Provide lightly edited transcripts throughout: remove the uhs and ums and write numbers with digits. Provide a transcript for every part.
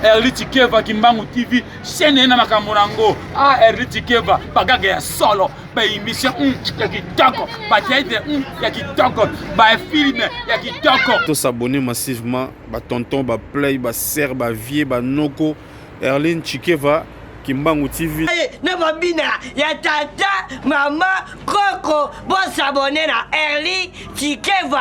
Erli Tshikeva Kimbangu TV chaîne ye na makambo na yango. Ah Erli Tshikeva bagaga ya solo, ba émission ya kitoko, ba théâtre ya kitoko, ba film ya kitoko. To s'abonner massivement ba tonton, ba play, ba sœur, ba vieux, ba noko Erline Tshikeva Kimbangu TV. Na mabina ya tata, mama, koko, bo s'abonner na Erli Tshikeva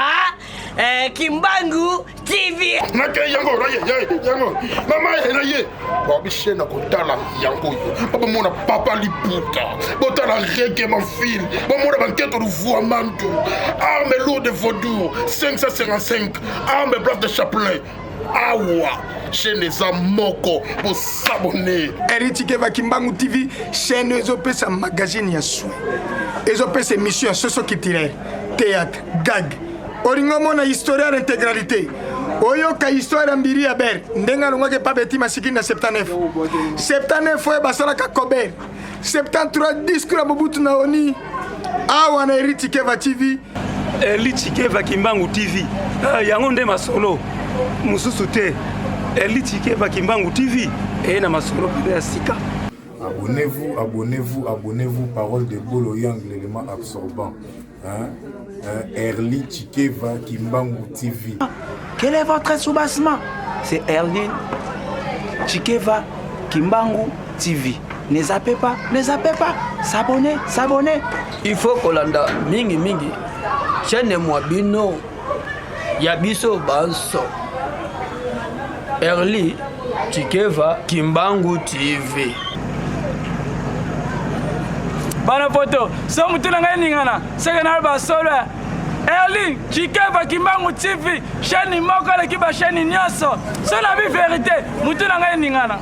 eh, Kimbangu TV. Nake yango naye ye yango mama ye na ye babishe na kotala yango oyo babomona papa liputa botala rege mafil bomona banketo luvua mantu arme lourde vaudou 555 arme place de chapelet awa chaîne eza moko bosabone eritikeva kimbangu tv chaîne ezopesa magazine ya soin ezopesa émission ya soso culturel théâtre gag olingi omona historia intégralité oyoka histoire ya mbiri ya ber ndenge alongwaki epa beti masikini na 79 79 oyo basalaka kober 73 discours ya mobutu na oni awa na eritikeva tv Eli Tshikeva Kimbangu TV ah, yango nde masolo mosusu te. Eli Tshikeva Kimbangu TV eye na masolo mpenza ya sika. Abonnez-vous, abonnez-vous, abonnez-vous. Parole de Bolo Yang, l'élément absorbant. Hein? Hein? Erli Chikeva Kimbangu TV. Quel est votre soubassement C'est Erli Chikeva Kimbangu TV. Ne zappez pas, ne zappez pas. S'abonner, s'abonner. Il faut kolanda mingi mingi chaîne mwa bino ya biso banso Erli Chikeva Kimbangu TV. Bana poto so mutu na ngai ningana seke na ba solo Erling Chikeva Kimbangu TV chaîne moko aleki ba chaîne nyonso so na bi verité mutu na ngai ningana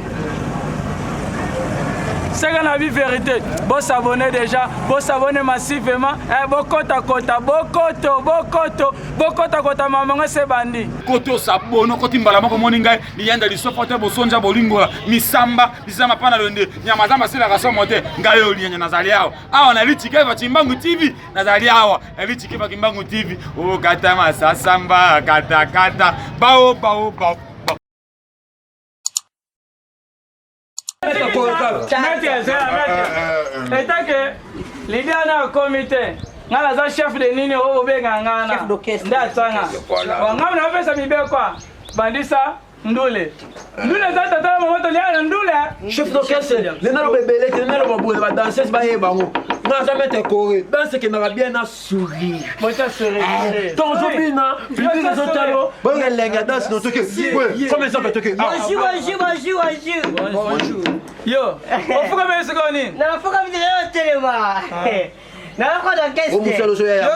seke na bi verité bosabone déjà bosabone massivement eh, bokotakota bokoto bokoto bokotakota mamango ese bandi koto osabone okoti mbala moko omoni ngai liyanda lisofo te bosonja bolingola misamba lisamba pana londe nyama zamba asilaka somo te ngai oyo linyanya nazali awa awa na litikeva chimbangu tv nazali awa na litikeva kimbangu tv okata masasamba katakata bao bao bao etake leader na akomi te ngai naza chef de nini oyo bobenga ngai na nde atanga ngai napesa mibeko bandisa ndule ndule eza tata na mama tolia na ndule chef d'orchestre nde naloba ebele te naloba boye ba danseuse bayeba yango nga aza maître coré danse ekendaka bien na sourire ntongo ozobina public ezotalo bayoka elengi ya danse notoke comme exemple toke Bonjour, bonjour, bonjour, bonjour. Yo, ofukami sikoyo nini? Nafukami lelo telema. Nayokoda kese. Omusala ozo ya.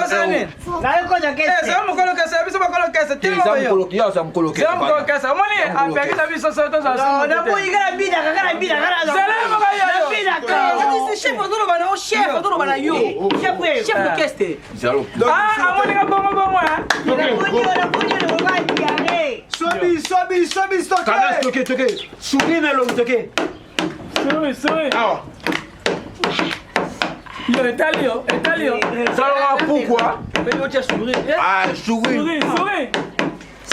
Nayokoda kese. Eh, za mukolo kese, biso bakolo kese. Telema yo. Yo za mukolo kese. Za mukolo kese. Omoni apekisa biso so to za. Non, na boyi kala bida kala bida kala. Zela moko yo. Na bida kala. Chef ozoloba na yo, chef ozoloba na yo. Chef chef d'orchestre. Ah, amoni ka bongo bongo hein. Sobi, sobi, sobi, stoke. Kana stoke, toke. Sourire na elongi toke. Sourire, sourire. Awa. Yo, etali yo, etali yo. Salonga pourquoi? Mais yo tia sourire. Ah, sourire. Sourire, sourire.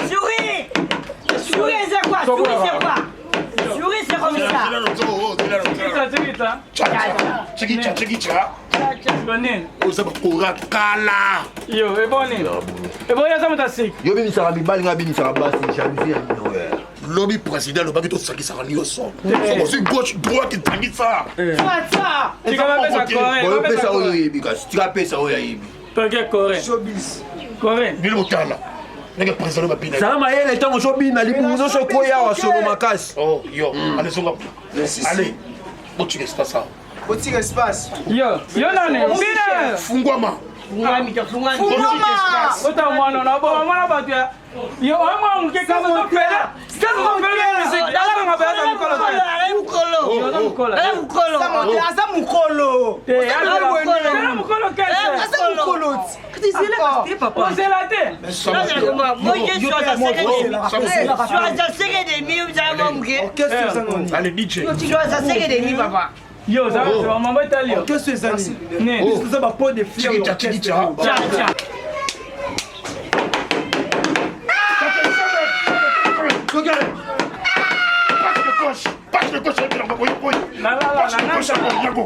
Sourire. Sourire c'est quoi? Sourire c'est quoi? Sourire c'est comme ça. Tikita, tikita. Chikicha, chikicha. Bonne. Oza bakora kala. Yo, eboni. Eboni aza moto asiki. Yo bimisaka mibali nga bimisaka basi jalousie ya bino. Lobi président alobaki tosangisaka nyonso. Soki ozwi gauche droite etangisa. Pesa oyo oyebi kasi tika pesa oyo ayebi. Toke kore. Kore. Bino botala. Ndenge président aloba bina. Zala mayele ntango ozobina libumu nyonso ekweya awa solo makasi. Oh yo, allez zonga. Allez. Botika espace awa. Botika espace. Yo, yo nani? Bina. Fungwama. Fungwama. Ota mwana na bo mwana bato ya yo oyo mwana moke kasi ozopela kasi ozopela musique azonga mpe aza mokolo te aza mokolo aza mokolo aza mokolo kese aza mokolo ozela te yo oza mambo etali yo orchestre eza nini biso toza ba pot de fleur gauche passe de gauche yango oyo oyo passe de gauche yango yango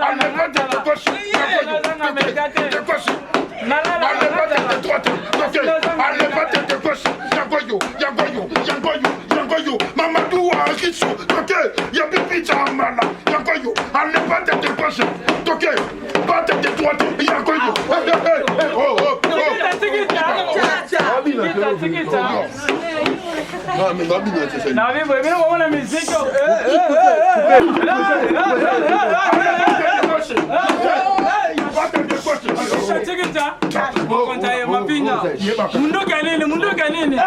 allez pas de gauche yango de gauche allez pas de droite ok allez pas de gauche yango yo yango yo yango yo yango yo Mamadou Ariso ok ya bibi Jamala yango yo allez pas de gauche ok pas de droite yango yo oh oh oh bino komona miziki mokonzi aye mapinga munduki ya nini munduki ya nini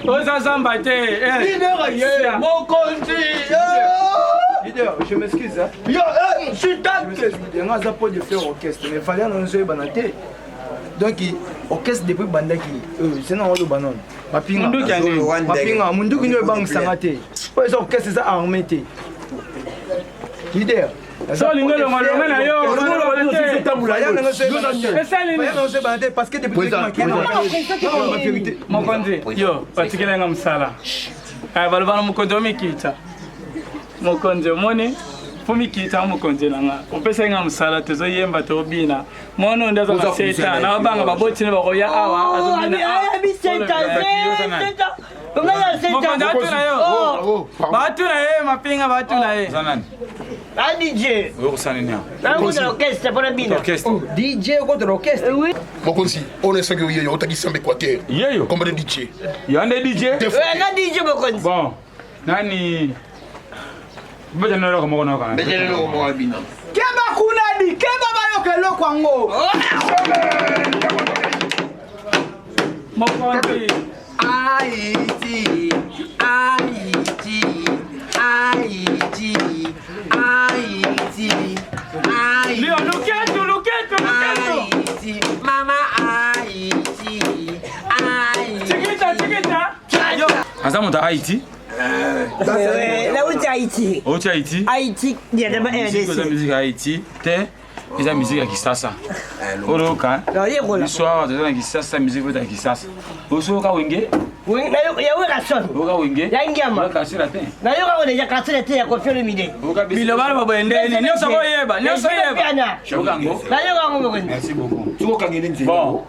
oza zamba te mokonzi Leader, je m'excuse. Hein. Yo, eh, je nga aza po de faire orchestre, mais fallait na nzo yebana te. Donc orchestre depuis bandaki, c'est na oloba non. Mapinga. Mapinga, munduki ndio ebangisanga te. Po eza orchestre eza armé te. Leader, so olingi olongolonga na yo mokonzi yo batikela nga mosala baloba na mokonzi omikita mokonzi omoni mpo mikita mokonzi na nga opesaki nga mosala tozoyemba tobina mwana oyo nde aza na seta na babanga baboti ne bakoya awa azobina mokonzi atuna yo batuna ye mapinga batuna ye Ah, DJ. Oyokosala nini awa? Nakota orchestre mpona bino. Orchestre. DJ okota na orchestre. Oui. Mokonzi, on est soki oyeyo otaki sambe Équateur. Yeyo. Kombo de DJ. Yo nde DJ? Na DJ mokonzi. Bon. Nani beta na eloko moko nayoka. Beta eloko moko bino. Keba kuna di, keba bayoka eloko yango. Mokonzi. Haïti, Haïti, Haïti, Haïti, Haïti. Lio, luketu, luketu, luketu. Haïti, mama Haïti, Haïti. Tikita, tikita. Aza moto ya Haïti? Nauti Haïti. Outi Haïti? Haïti, eza musique ya Haïti te eza musique ya Kisasa. Oyoka biso awa toza na Kisasa musique oyo ya Kisasa. Osoyoka wenge? Ya Werrason. Oyoka wenge? Ya Ngiama. Oyoka Quartier Latin. Nayoka ngo deja Quartier Latin ya Koffi Olomide. Biloba na boye ndeni nyonso koyeba nyonso yeba. Oyoka ngo? Nayoka ngo mokonzi. Merci beaucoup. Tukokangele nzela. Bon,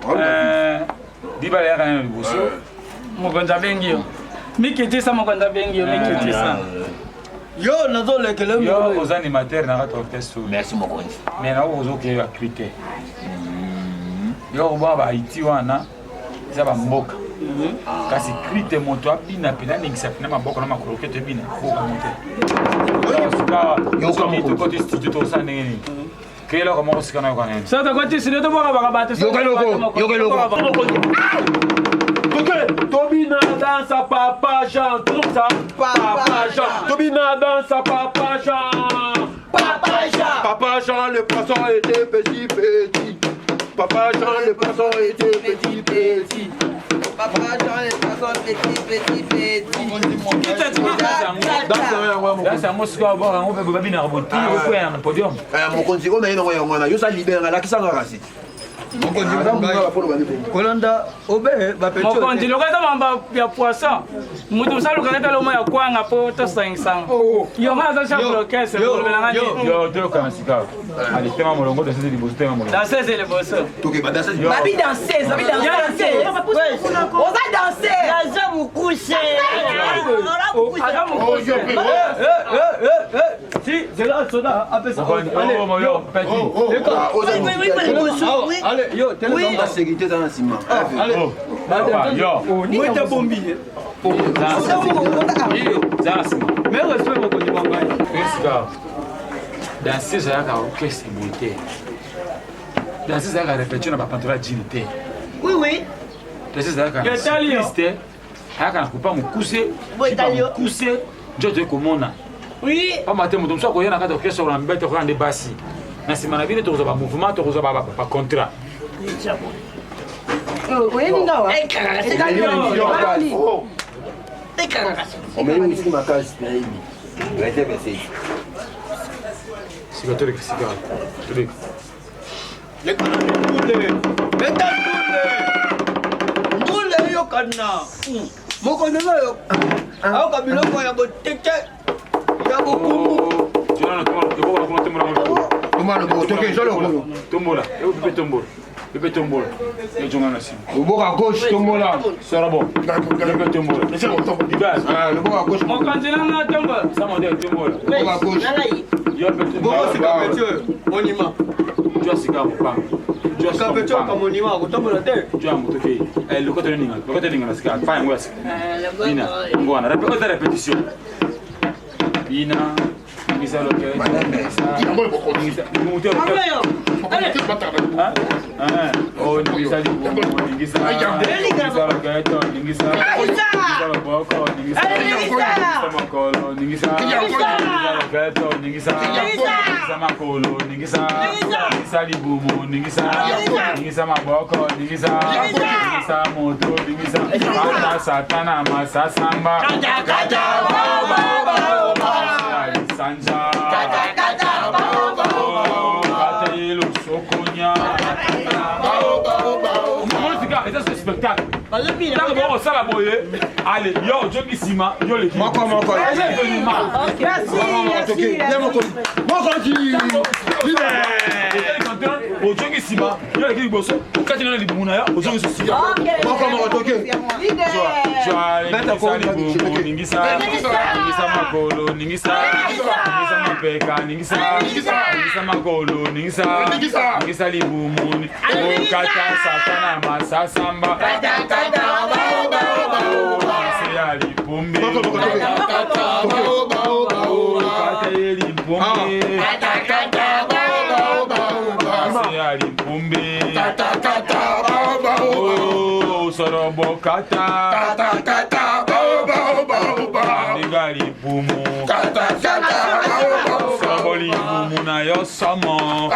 dibala yaka nano liboso. Mokonzi abengi yo. Mikitisa mokonzi abengi yo mikitisa. Yo nazolekela yo oza animateur na kati orchestre. Merci mokonzi. Mais na ozoke ba cri te. Yo kobwaka ba Haïti wana eza bamboka kasi cri te moto abina mpena aningisa mpena maboko na makolo ke toebina bokango te soki tokoti studio tokosala ndenge nini ke eloko moko sika nayoka nini soki tokoti studio tobwaka bato yoka eloko yoka eloko Tobina dansa papa Jean, tout ça. Papa Jean. Tobina dansa papa Jean. Papa Jean. Papa Jean, le poisson était petit petit. Papa Jean, le poisson était petit petit. Papa Jean, le poisson petit petit petit. Danse yango sikoyo abwaka yango mpe babinaka boti okwea na podium. Mokonzi oyo naye nango yango wana yo oza libere alakisanga kasi. Kolanda obe mokonzi lokola eza mamba ya poisson moto mosu alukaka ete lomo ya kwanga mpo tosangisanga yo nga aza chef d'orchestre kolobelanga nini yo toyokana sika ale tema molongo danseuse liboso tema molongo danseuse liboso Babi danseuse, babi danseuse. Oza danseuse. Naza mokuse. Aza mokuse. Si, zela soda apesa. Allez, yo, tele sécurité eza na nsima. Allez. Mwete bombi. Mais respect mokonzi wa ngai. Danseuse ayaka orchestre boye te. Danseuse ayaka répétition na bapantola jean te. Oui, oui. Danseuse ayaka na surprise te. Ayaka na kupa mokuse, jipa mokuse, nzoto ekomona. Oui. Pamba te moto mosusu akoya na kati ya orchestre na mibali tokoya nde basi. Na nsima na bino tokozwa bamouvement tokozwa bacontrat. Oyebi nga wa? Omeli wisiki makasi nayebi. Réserve esi. Sika toleka sika toleka. Beta ndule. Ndule yo. Toyokana. Mokonzi oyo ayoka biloko ya botete ya bokumbu. Tombola, pepe tombola. Pepe tombola. Yo jonga na nsima. Loboko ya gauche tombola. Sora bon. Pepe tombola. Ah, loboko ya gauche. Mokonzi na nga tombola. Sama nde tombola. Loboko ya gauche. Yo pepe. Bongo sika petit oyo monument. Jwa sika mopanga. Jwa Sika petit oyo ka monument akotombola te. Jwa moto ke. Eh lokoto ninga. Lokoto ninga na sika. Fa yango ya sika. Bina. Yango wana. Répétition répétition. Bina. Ningisa loketo. Oh, ningisa libumu, ningisa. Ningisa loketo, ningisa. Ningisa loboko, ningisa. Ningisa makolo, ningisa. Ningisa loketo, ningisa. Ningisa makolo, ningisa. Ningisa libumu, ningisa. Ningisa maboko, ningisa. Ningisa moto, ningisa. Kata satana masasamba. Kata, kata, bao, bao, bao, bao. Sanja. Kata, kata, bao, bao, bao. Kata ye losokonya. Omoni sika eza ce spectacle. Ntango bokosala boye, ale yo ojongi nsima, yo oleki. Moko, moko. Eza événement. Ojongi nsima, yo oleki liboso, okati nano libumu na yo, ozongi nsima. Moko, moko, toke. Ningisa libumu, ningisa, ningisa makolo, ningisa, ningisa mapeka, ningisa, ningisa makolo, ningisa, ningisa libumu, okata satana masasamba, se ya lipombe, okata ye lipombe, se ya lipombe, Oh, sorobo kata, ndinga libumu, sorobo libumu na yo somo,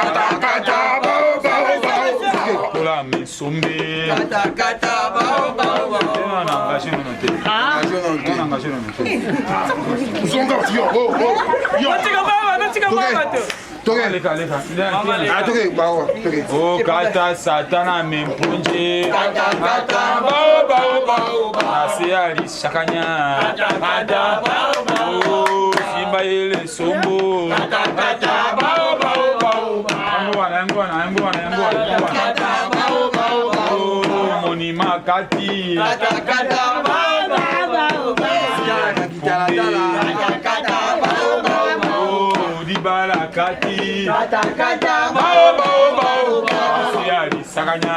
kola misombe. Na engagé nono te. Na engagé nono te. Batika baba, batika baba te. Leka, leka. Ah, toke, bawa, toke. Okata satana mempunje. Bao bao bao. Nase ya lishakanya. Oh, simba ele sombo. Bao bao bao. Yango wana, yango wana, yango wana, yango wana, yango wana. Oh, monima kati. Oh, libala kati. Bao bao bao. Nase ya lisakanya.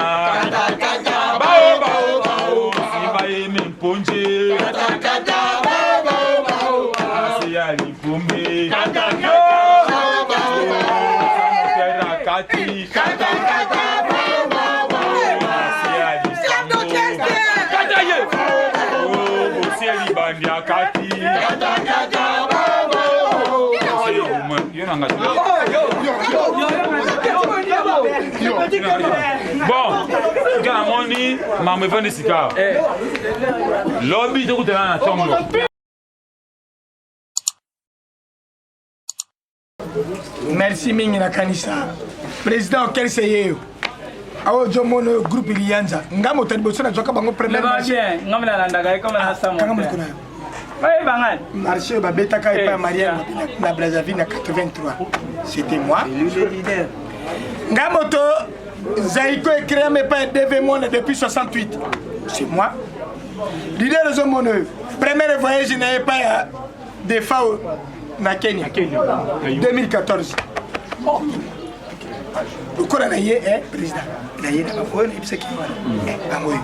Bao bao bao. Simba ye memponje. Nase ya lipombe. Samotera kati. Nase ya lisambo. Kata ye. Oh, osie libandi ya kati. Osie libumu. Yo na nga te. Bon, sika namoni mambo efandi sika lobi tokutana na ntongo. Merci mingi nakanisa président orchestre ye yo awa ozomona oyo groupe liyanza nga moto ya liboso nazwaka bango premier Leba marché. bien, nga mna nalandaka ye comme na kanga samo. monoko na yo Bayeba ngani? Marché oyo babetaka epai ya Eh, Mariam na Brazzaville na 83, c'était moi nga moto Zaiko ecréame epai ya DV Mona depuis 68, c'est moi leader. Ozomona oyo premier voyage na ye epai ya Defao na Kenya 2014, lokola na ye président na ye na bango oyo nayebisaki wana, bango oyo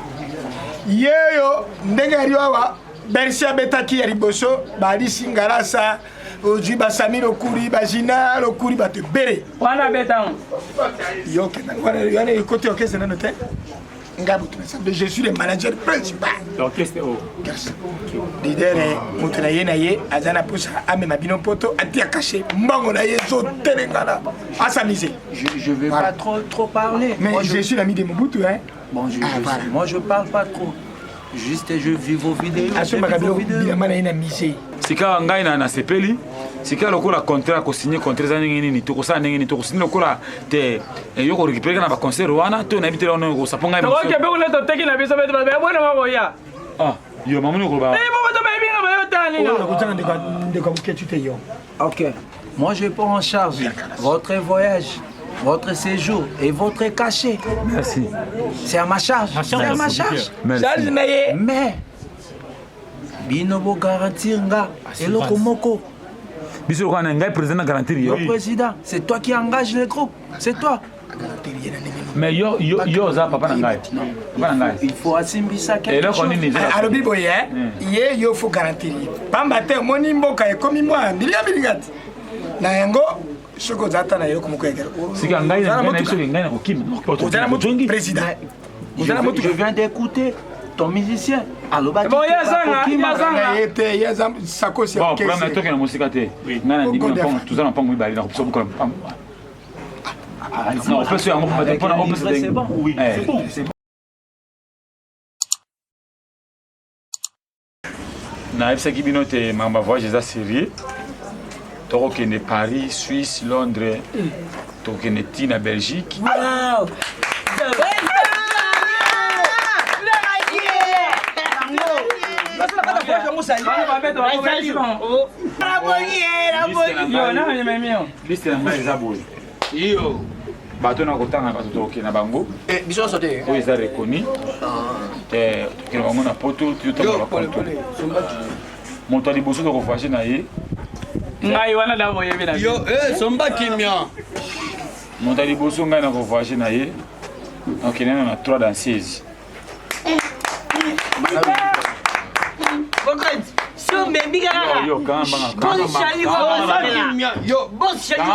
ye oyo ndenge yali awa Bercy abetaki ya liboso, balisi ngalasa ozwi basami lokuli bagina lokuli bato ebele. Wana betango. Yo okenda wana wana ekoti orchestre nano te. Nga moto na je suis le manager principal. L'orchestre oyo. Leader moto na ye na ye aza na mposa amema bino poto atia kashe mbongo na ye ezotelengana asamise. Je vais Voilà. pas trop, trop parler. Mais Moi, je suis l'ami de Mobutu, hein. Bon, Ah, voilà. moi, je parle pas trop. Juste je vis vos vidéos. Asombaka biloko bilamba na ye na musée. Sika ngai na nasepeli sika lokola contrat kosigne contrat eza ndenge nini tokosala ndenge nini tokosigne lokola te eh, yo korécupere na baconcert wana to nayebi te wana okosa mpo ngai tokoke mpe kuna toteki na biso bete bato bayabona bakoya ah yo mamoni okoloba eh, bo bato bayebi nga bayo tala nini okozanga ndeko ya boketu te yo. Ok, moi je prends en charge votre voyage, votre séjour et votre cachet. Merci. C'est à ma charge. C'est à ma charge. Merci. Mais bino bo garantir nga eloko moko. Biso lokola na ngai président na garantir yo. Le président, c'est toi qui engage le groupe, c'est toi. Mais yo yo yo oza papa na ngai. Papa na ngai. Il faut asimbisa quelque Eloko chose. nini eza? Alobi boye eh? Ye yo faut garantir ye pamba te omoni mboka ekomi mwa bilinga bilinga te na yango soki oza ata na eloko moko ya Sika ngai na ngai na biso ngai na kokima. Oza na motuka président. Je, je viens d'écouter ton musicien alobaki Bon, ye azanga, ye azanga. Ye te ye aza sakosi ya Bon, problème na tokende mosika te. Ngai na ndimi na mpango toza na mpango mibale na kopesa bukola mpango. Non, opesa yango mpona opesa C'est bon. Oui, c'est bon. C'est bon. Nayebisaki bino te makambo ya voyage eza sérieux. Tokokende Paris, Suisse, Londres, tokokende ti na Belgique. Wow. Liste na ngai eza boye. Iyo bato na kotanga bato tokokende na bango biso nyonso te oyo eza reconnu tokende bango na poto totambola konto moto ya liboso tokovoyage na ye ngai wana da boyebi na yo somba kimia moto ya liboso ngai na kovoyage na ye nakokende nano na 3 danseuse Yo, kanga banga, kanga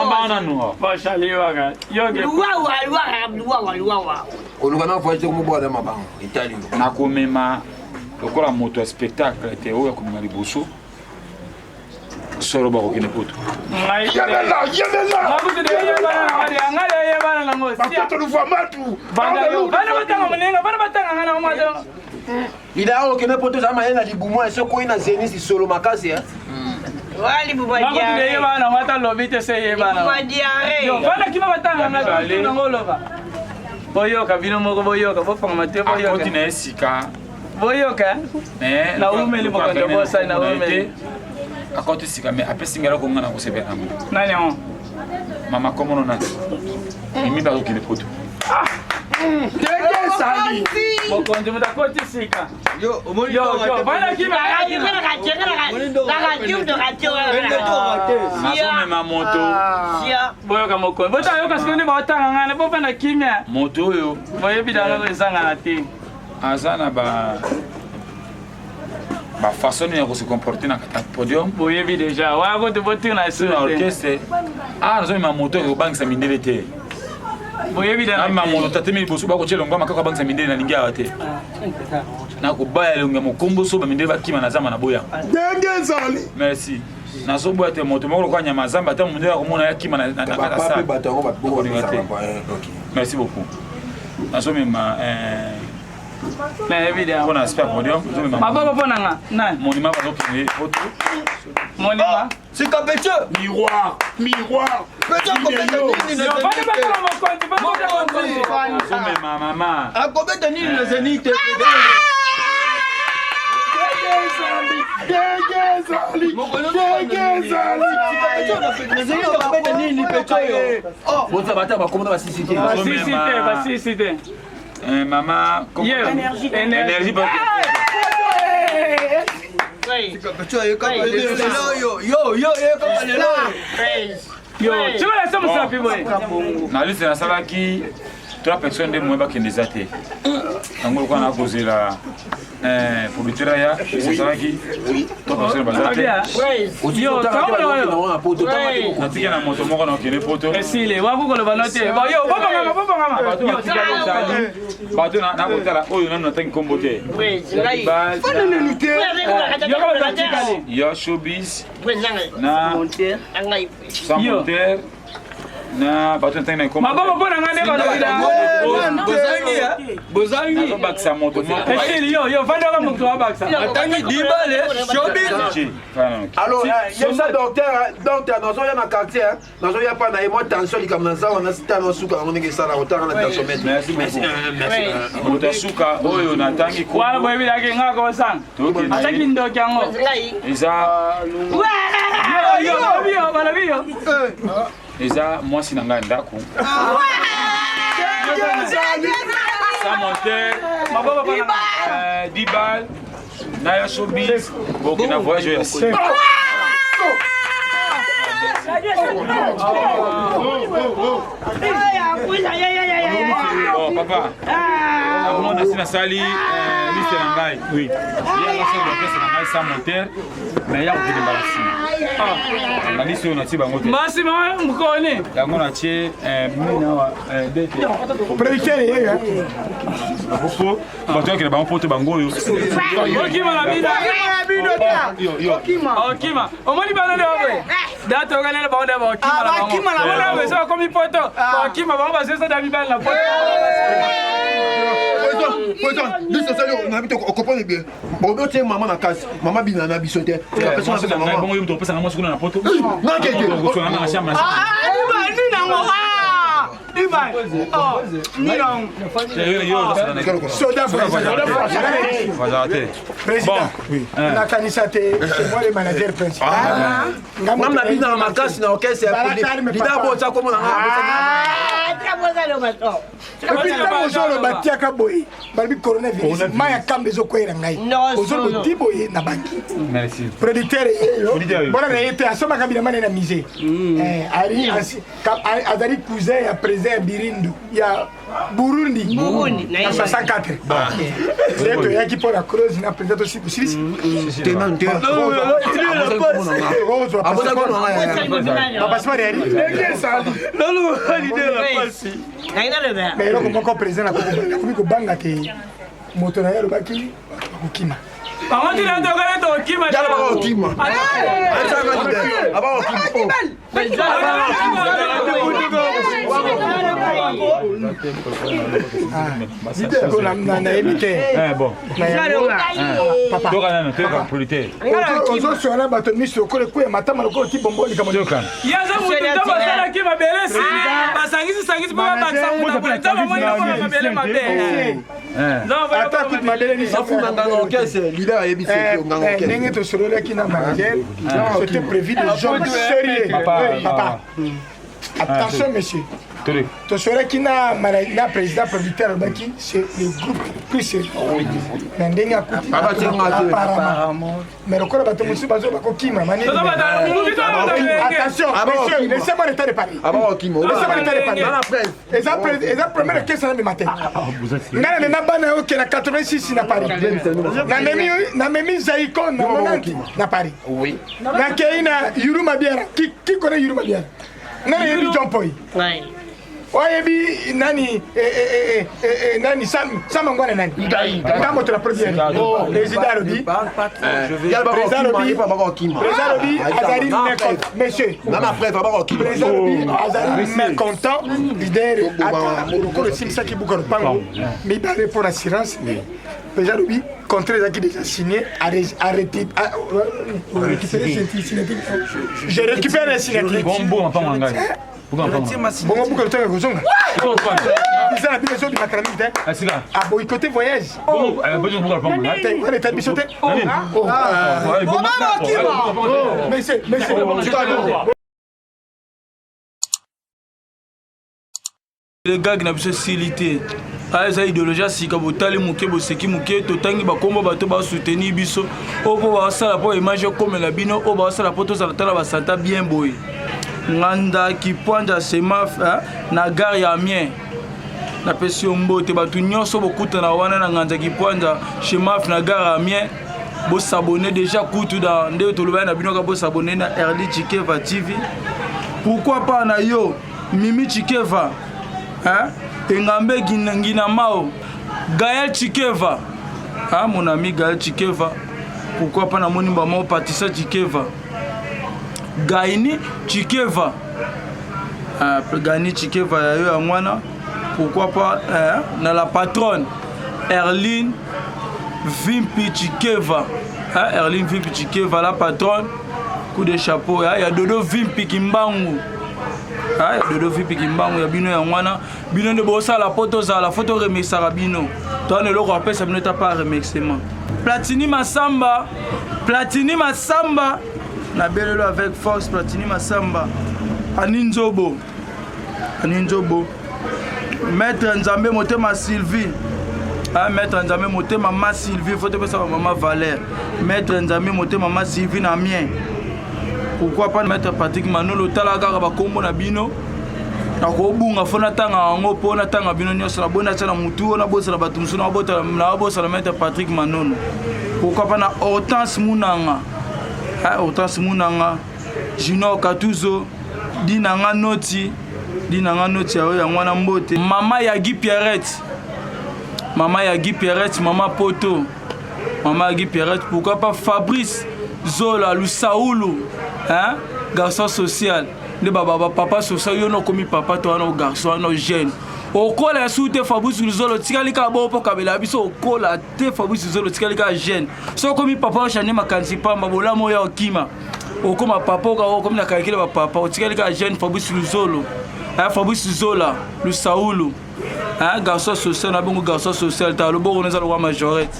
banga nanu. Koluka na voyage komobwada mabanga etali yo. Nakomema lokola moto ya spectacle te oyo akomema liboso solo bakokende poto. Yebela, yebela. Bakoto luvua matu. Ida okende poto eza mayele na libumu esi okoyi na zenisi solo makasi yebana ngo ata lobi te se yebana bana kima batanga nango oloba boyoka bino moko boyoka bofangama te boyoka Akoti na ye sika boyoka naumeli mokonzi bosali naumeli akoti sika me apesi ngai eloko ngai nakosepela nango. Nani yango? Mama komono nani mimi bakokende poto. Mokonzi moto akoti sika bana kima Nazomema moto boyoka mokonzi botayoka sikoyo nde baotanga ngai bofanda kimia moto oyo boyebi dango ezangana te aza na ba bafaçon nini ya kose comporter na kati ya podium. Boyebi deja wana kote botina na orchestre awa nazomema moto oyo kobangisa mindele te. Boyebi namema moto tatemi liboso bakotia elongo makaka abangisa mindele nalingi awa te. Nakobaya elongo ya mokomboso bamindele bakima na zamba na boya. Ndenge ezali. Merci. Nazoboya te moto moko lokola nyama zamba ata mondele akomona ye akima na kati ya salle. Nakolinga te. Merci beaucoup. Nazomema nayebi de mpona aspect ya podium nazomema maboko mpo na nga nani monument bazokende poto. Monument sika pecho miroir miroir. Pecho akobeta nini na Zenith? Nazomema mama akobeta nini na zenith? Akobeta nini pecho oyo? Boza bata bakomona basisi te. Basisi te, basisi te. Mama Énergie. Énergie. Yo, tikola se mosapi boye. Na liste nasalaki trois personnes nde moye bakende eza te yango lokola nakozela producteur aya esalaki trois personnes baza te. Yo, Natiki na moto moko na okende poto. Esile, wakokoloba no te. Bo yo, bobangama, bobangama. Bato batikali ezali bato nakotala oyo nanu natangi nkombo te. Yo showbiz na sans monteur. Na bato natangi na ekoma. Maboko mpo na ngai nde balobila. Bozangi. Nazobakisa moto moko. Esili yo yo vandaka moto abakisa. Atangi dibale showbiz. Alors, yebisa docteur, docteur nazoya na quartier, nazoya pa na ye mwa tension likambo na zawa na sita na suka yango ndenge esala kotanga na tensiomètre. Merci Merci. beaucoup. Moto ya suka oyo natangi kombo. Wana boyebilaki nga kosanga. Ataki ndoki yango. Eza Yo yo yo balobi yo. Eza mwasi na ngai ndako. Sans monteur. Dibal. Na ya showbiz. Bokenda voyage oyo ya sika. Bon, papa. Nakomona si nasali liste na ngai. Oui. Yanga chef d'orchestre na ngai sans monteur. Mais ya kokende mbala nsima. Na liste oyo natie bango te. Mbasi ma mokoni. Yango natie nini awa dete. Producteur yeyo. Po bato yakende bango poto bango oyo. Okima na bino. Okima. Okima. Omoni bana nde boye. Da tokanela bango nde bakima na bango. Omona boye soki bakomi poto. Bakima bango bazwisa da mibali na poto. Président, liste osali nayebi te okomprendre bien. Bobi otie mama na kasi, mama bina na biso te. Bongo yo moto opesanga mwasi kuna na poto. Nakeke. Okoswana na chambre. Président, nakanisa te, c'est moi le manager principal. Nga nabinaka makasi na orchestre ya lida botsa komona epuis ntango ozoloba tiaka boye balobi coronavirus mai ya kamba ezokweyela ngai ozoloba ti boye na banki producteur yeyo bona na ye te asombaka bilamba na ye na musée azali cousin ya président ya birindu ya burundi na 64 nde toyaki mpo na close na président tosilisi bapasseport yali ndenge esali mais eloko moko président nakomi kobanga te moto na ye alobaki bakokima bango tina tokole tokima Nayebi te. Ozoswana bato miso lokola ekweya matama lokola ti bombo likambo. Yaza mutu ntango asalaki mabele esili basangisi sangisi mpo babakisa mutu boye ntango amoni lokola mabele mabe. Ata kutu mabele nafuna nganga orchestre leader ayebisi nganga orchestre ndenge tosololaki na manager, c'était prévu de gens sérieux. Papa, attention monsieur, tosololaki na na président producteur, alobaki c'est le groupe plus sérieux na ndenge akuti apparemment. Mais lokola bato mosusu bazo bakokima manini. Attention monsieur, laissez-moi le temps de parler, laissez-moi le temps de parler. Eza eza première kesa na mema te. Ngai namema bana yo ke na 86 na Paris, namemi namemi Zaiko na 90 na Paris, nakei na Yuru Mabiara. Qui qui connaît Yuru Mabiara? Ngai nayebi John Poi, oyebi nani nani Samangwana nani nga moto na première. Président alobi, président alobi, président alobi azali mécontent monsieur, président alobi azali mécontent. Leader ata lokola esilisaki buka lopango mibale mpo na assurance. Président alobi contrat ezalaki déjà signé, arrêté, récupéré signature, je récupère la signature. Bongo buka lotango ekozonga eza na bino ezobimaka na mingi te, aboyikote voyage wana etali biso te. Monsieur, monsieur. Le gag na biso esili te. Aya eza idéologie ya sika, botali moke, boseki moke, totangi bakombo bato basoutenir biso oyo mpo basala mpo image ekomela bino oyo basala mpo tozala tala basanta bien boye. Nganda Kipwanja Semaf na gare ya Amiens, napesi yo mbote. Bato nyonso bokutana wana na Nganza Kipwanja Chemaf na gare ya Amiens, bosabone déjà kutu da nde tolobaki na bino ka bosabone na Erli Chikeva TV. Pourquoi pas na yo Mimi Chikeva, hein? Engambe Ngina Mao, Gaël Chikeva, hein, mon ami Gaël Chikeva, pourquoi pas namoni bamo Patricia Chikeva, Gaini Chikeva, Gani Chikeva ya yo yango wana. Pourquoi pas eh, na la patronne Erline Vimpi Chikeva. Eh, Erline Vimpi Chikeva la patronne. Coup de chapeau ya, ya Dodo Vimpi Kimbangu. Ah, ya Dodo Vimpi Kimbangu ya bino yango wana. Bino nde bosala po tozala fo toremerciaka bino. Towana eloko apesa bino ta pa remerciement. Platini Masamba, Platini Masamba na belelo avec force Platini Masamba. Ani Nzobo. Ani Nzobo. Maître Nzambe motema Sylvie. Ah, maître Nzambe motema ma Sylvie, faut topesa ba mama Valère. Maître Nzambe motema ma Sylvie na mien. Pourquoi pas maître Patrick Manolo tala kaka ba kombo na bino. Nakobunga fo natanga yango mpo natanga bino nyonso naboni natya na motu oyo nabosana bato mosusu nabosana maître Patrick Manono. Pourquoi pas na Hortense Munanga. Ah, Hortense Munanga, Junior Katuzo, Dinanga Noti, Dinanga Noti ya oyo yango wana mbote. Mama ya Guy Pierrette. Mama ya Guy Pierrette, mama Poto. Mama ya Guy Pierrette, pourquoi pas Fabrice Zola Lusaulu, hein? Garçon social. Nde ba ba papa social yo nokomi papa to wana garçon wana jeune. Okola ya su te Fabrice Luzolo tikali kaka bongo mpo kabela biso okola te Fabrice Luzolo tikali kaka jeune. Soki okomi papa oshane makanisi pamba bolamu oyo okima. Okoma papa oka okomi na calcul ba papa otikali kaka jeune Fabrice Luzolo. Hein, Fabrice Zola Lusaulu. Hein, garçon social na bongo garçon social ta loboko neza lokwa majorette.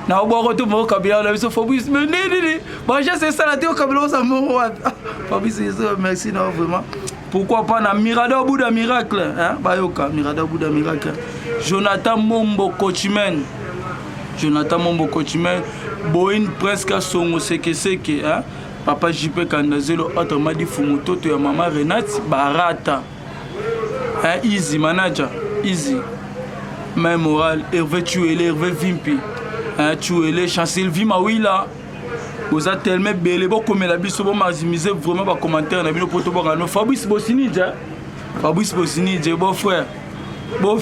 Na oboko to moko kabila na biso Fabrice mais nini nini ba geste esala te okabila oza moko wapi. Fabrice Zola merci na vraiment. Pourquoi pas na Mirador Bouddha Miracle hein bayoka Mirador Bouddha Miracle. Jonathan Mombo Coachman. Jonathan Mombo Coachman Boeing Prince Kasongo Seke Seke hein Papa JP Kandazelo autrement dit Fumutoto ya Mama Renate Barata. Hein Easy manager Easy. Main morale Hervé Chuele Hervé Vimpi. Hein Chuele Chancel Mawila. Boza tellement ebele bokomela biso bomaximise vraiment bacommentaire na bino mpo tobwaka no Fabrice Bosinidja Fabrice Bosinidja beau frère beau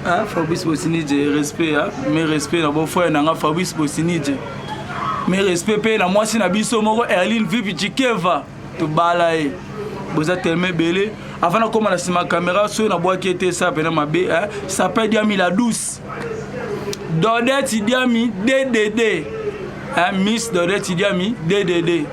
hein, Fabrice Bosinidja respect hein, mes respect na beau frère nanga Fabrice Bosinidja mes respect mpe na mwasi na biso moko Erline Vipi Chikeva tobala ye boza tellement ebele avant nakóma na nsima caméra soki nabwaki ete esala mpena mabe hein, sapin diami la douce Dodette Diami DDD hein, Miss Dodette Diami DDD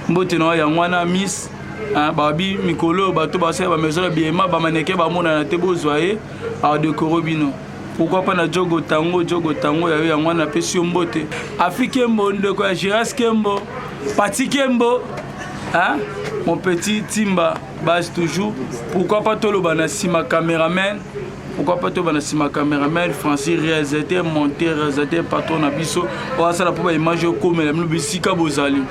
mbote na yango wana Miss hein, babi mikolo oyo bato basala bamaison ya biema bamaneke bamonana te bozwa ye adekoro bino pourquoi pas na jogo tango jogo tango ya yo yango wana napesi yo mbote afi kembo ndeko ya giras kembo pati kembo hein? Mon petit Timba base toujours pourquoi pas toloba na nsima cameraman pourquoi pas toloba na nsima cameraman Francis réalisateur monteur réalisateur patron na biso oyo asala mpo baimage okomela bino bisika bozali.